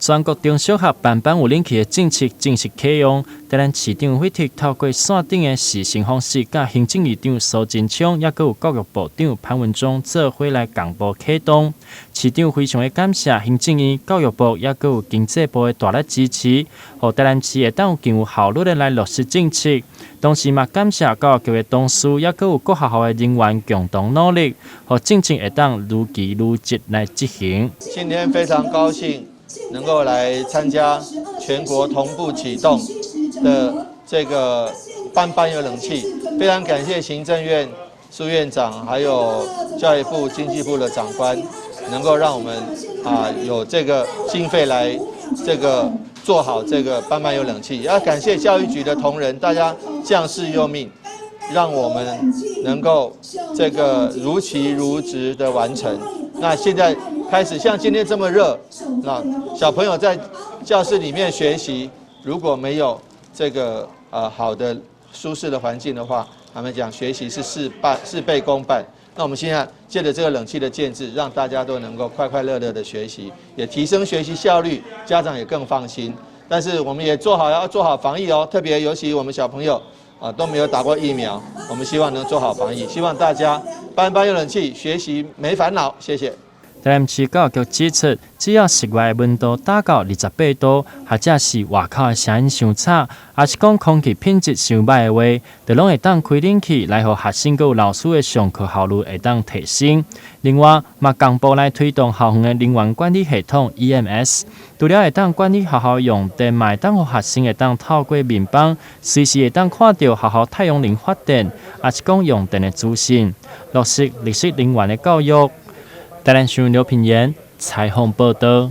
全國中小學班班有冷氣的政策正式啟用，台南市長費特透過線頂的視訊方式，佮行政院長蘇貞昌，抑閣有教育部長潘文忠做伙來共步啟動。市長非常的感謝行政院、教育部，抑閣有經濟部的大力支持，予台南市會當有更有效率的來落實政策。同時嘛，感謝教育局的同事，抑閣有各學校的人員共同努力，予政策會當如期如質來執行。今天非常高興能夠來參加全國同步啟動的這個班班有冷氣，非常感謝行政院蘇院長，還有教育部、經濟部的長官，能夠讓我們有這個經費來這個做好這個班班有冷氣。要感謝教育局的同仁，大家將士用命，讓我們能夠這個如期如質的完成。那現在開始，像今天這麼熱，那小朋友在教室裡面學習，如果沒有這個好的舒適的環境的話，他們講學習是事倍功半。那我們現在借著這個冷氣的建置，讓大家都能夠快快樂樂的學習，也提升學習效率，家長也更放心。但是我們也要做好防疫哦，特別尤其我們小朋友啊都沒有打過疫苗，我們希望能做好防疫，希望大家班班有冷氣，學習沒煩惱。謝謝。台南市教育局指出，只要室外溫度達到28度，或者是外口的聲音傷吵，抑是講空氣品質傷䆀的話，就攏會當開冷氣來予學生佮老師的上課效率會當提升。另外，嘛共步來推動校園的能源管理系統 EMS，除了會當管理學校用電，嘛會當予學生會當透過面板，隨時會當看著學校太陽能發電，抑是講用電的資訊，落實綠色能源的教育。台南新聞劉品言採訪報導。